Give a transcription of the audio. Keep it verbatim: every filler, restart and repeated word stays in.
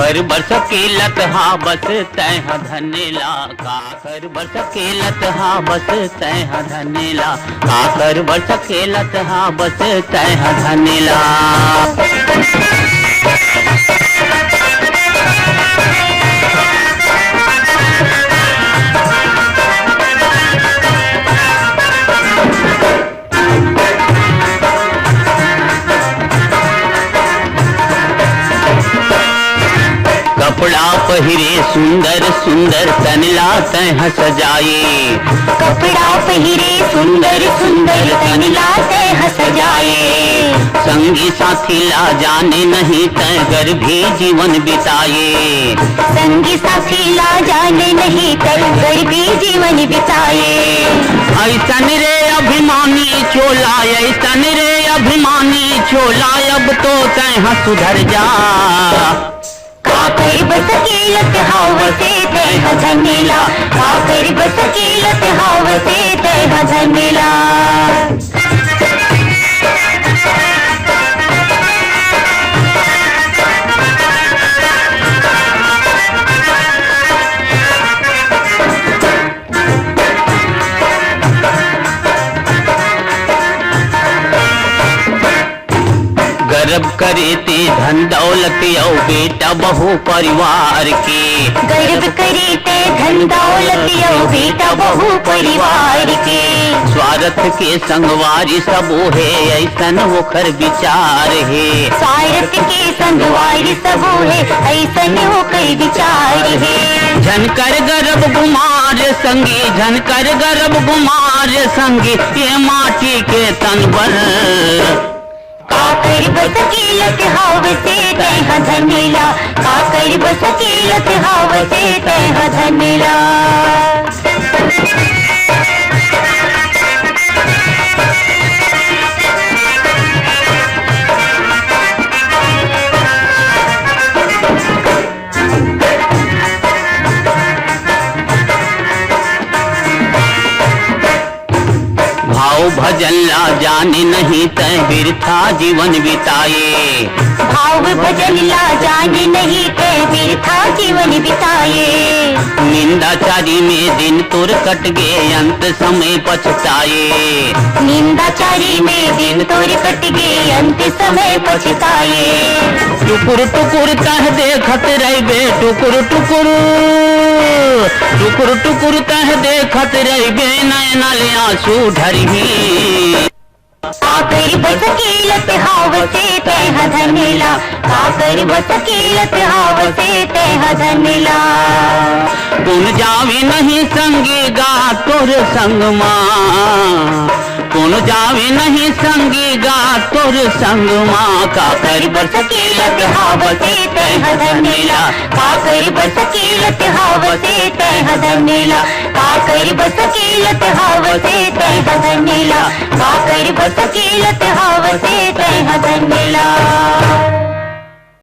कर बर सकेलत हा बस तैं हा धन्य ला, का कर बर सकेलत हा बस तैं हा धन्य ला, का कर बर सकेलत हा बस तैं हा धन्य ला। कपड़ा पहिरे सुंदर सुंदर तन ला तैं ह सजाए। कपड़ा पहिरे सुंदर सुंदर तन ला तैं ह सजाए। संगी साथी ला जाने नहीं तैं गर्भी जीवन बिताए। संगी साथी ला जाने नहीं तैं गर्भी जीवन बिताए। ऐसन रे अभिमानी चोला, ऐसन रे अभिमानी चोला, अब तो तैं ह सुधर जा। का कर बस कीलत हाव से तैं ह धनेला, का कर बस कीलत हाव से तैं ह धनेला। गरब करे ते धन दौलत अउ बेटा बहू परिवार के। गरब करे ते धन दौलत अउ बेटा बहू परिवार के। स्वार्थ के संगवारी सबो हे अइसन ओखर विचार हे। स्वार्थ के संगवारी सबो हे अइसन ओखर विचार हे। झन कर गरब गुमार संगी, झन कर गरब गुमार संगी, ये माटी के तन बर। का कर बस कीलत हाव से तैं ह धनेला, का कर बस कीलत हाव से तैं ह धनेला। भाव भजन ला जाने नहीं तैं बिरथा जीवन बिताए। भाव भजन ला जाने नहीं तैं बिरथा जीवन बिताए। निंदाचारी में दिन तोर कट गे अंत समय पछताए। निंदाचारी में दिन तोर कट गे अंत समय पछताए। टुकुर टुकुर तैं देखत रहिबे, टुकुर टुकुर, टुकुर टुकुर तैं देखत रहिबे, नैना ले आंसू ढरही। का कर बस कीलत हाव से तैं ह धनेला, का कर बस कीलत हाव से तैं ह धनेला। कोन जावे नहीं संगी गा तोर संग मा, कोन जावे नहीं संगी गा तोर संग मा, का कर बस कीलत हाव से तैं ह धनेला, का कर बस कीलत हाव से तैं ह धनेला, का कर बस कीलत हाव से तैं ह धनेला, का कर बस कीलत हाव से तैं ह धनेला।